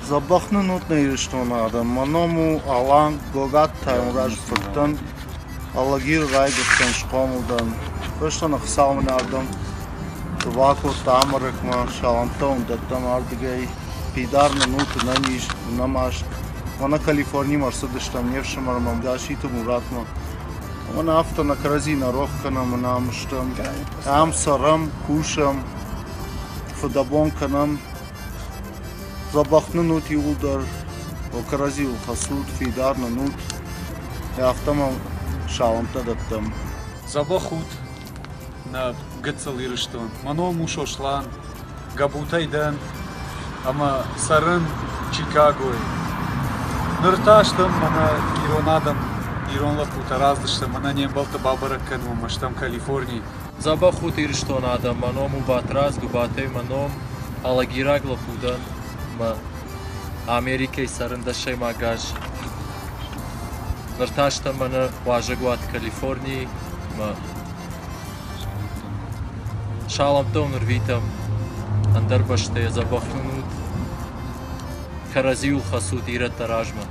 Дзӕбӕх нын ут, нӕ Ирыстоны адӕм! Мӕ ном у Алан, Гогаты Таймуразы фырт дӕн. Алагиры райгуырдтӕн, схъомыл дӕн. Фӕстӕмӕ Хуыцау мын ардӕм ӕрбакодта Амырыкмӕ, салӕмттӕ уын дӕттӕм ардыгӕй. Фидар нын ут, ӕнӕниз, ӕнӕмаст. Мӕнӕ Калифорнимӕ ӕрцыдыстӕм не фсымӕрмӕ, Гасситы Муратмӕ. Ӕмӕ афтӕ нӕ кӕрӕдзи нӕ рох кӕнӕм, ӕмӕ ам стӕм. Ам цӕрӕм, кусӕм, фыдӕбон кӕнӕм. Дзӕбӕх нын ут иууылдӕр, кӕрӕдзиуыл хӕцут, фидар нын ут, афтӕ ма салӕмттӕ дӕттӕм. Дзӕбӕх ут, нӕ гыццыл Ирыстон. Мӕ ном у Сослан, Гӕбутӕй дӕн ӕмӕ цӕрын Чикагойы. Ныр та стӕм мӕнӕ ирон адӕм, ирон лӕппутӕ рацыдыстӕм, мӕнӕ не мбӕлтты бабӕрӕг кӕнынмӕ стӕм Калифорнийы. Дзӕбӕх ут, Ирыстоны адӕм, мӕ ном у Батрадз, Гуыбатӕй мӕ ном, алагираг лӕппу дӕн, мӕ Америкӕйы цӕрын дӕсӕймаг аз. Ныр та стӕм мӕнӕ уазӕгуат Калифорнийы, мӕ салӕмттӕ уын ӕрвитӕм, ӕндӕр бӕстӕйӕ дзӕбӕх нын ут, кӕрӕдзиуыл хӕцут ирӕттӕ размӕ.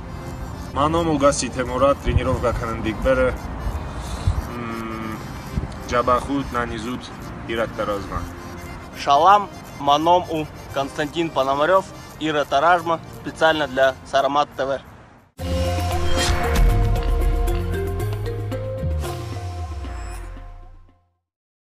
Мӕ ном у Гасситы Мурат, тренировкӕ кӕнын Дигберы. Джабахут, нанизут, ирӕттӕ размӕ. Шалам, мӕ ном у Константин Пономарев, Ира Таражма, специально для Сарамат ТВ.